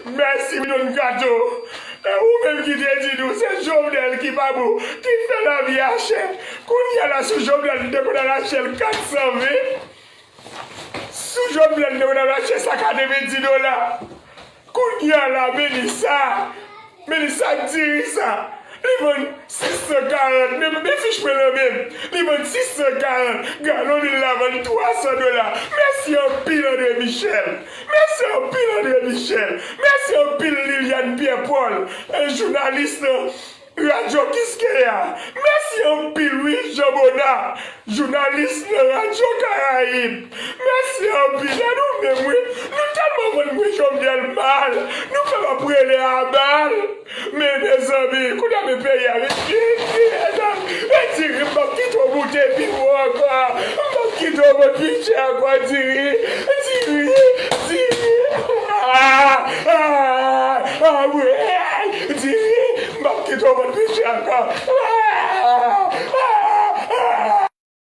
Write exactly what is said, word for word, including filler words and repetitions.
Mèsi, Don Kato. E ou menm ki te di nou se Jovenel ki pa bon, ki fè lavi a chè. Kounye a la, sou Jovenel, nou te konn al achte l kat san ven. Sou Jovenel, nou te konn al achte sa katrevenndis dola. Kounye a la, Melissa, Melissa diri sa. Li vann sis san karant, men, men fich mwen nan men m. Li vann sis san karant. Galon lwil la vann twa san dola. Mèsi anpil, André Michel. Mèsi anpil, André Michel. Mèsi anpil, Liliane Pierre Paul, e, jounalis nan Radyo Kiskeya. Mèsi anpil, wi, Jean Bonnat, jounalis nan Radyo Karayib. Mèsi anpil. E nou menm, wi, nou tèlman vann mwen Jovenel mal, nou fè m ap rele a bal. Men, mezanmi, kounye a men peyi a, men, men, men, men, diri, m p ap kite w moute pi wo ankò. M p ap kite w vòt pi chè ankò, diri. Diri, diri. Ah, ah, ah, wi. Diri, m p ap kite w vòt pi chè ankò. Ah.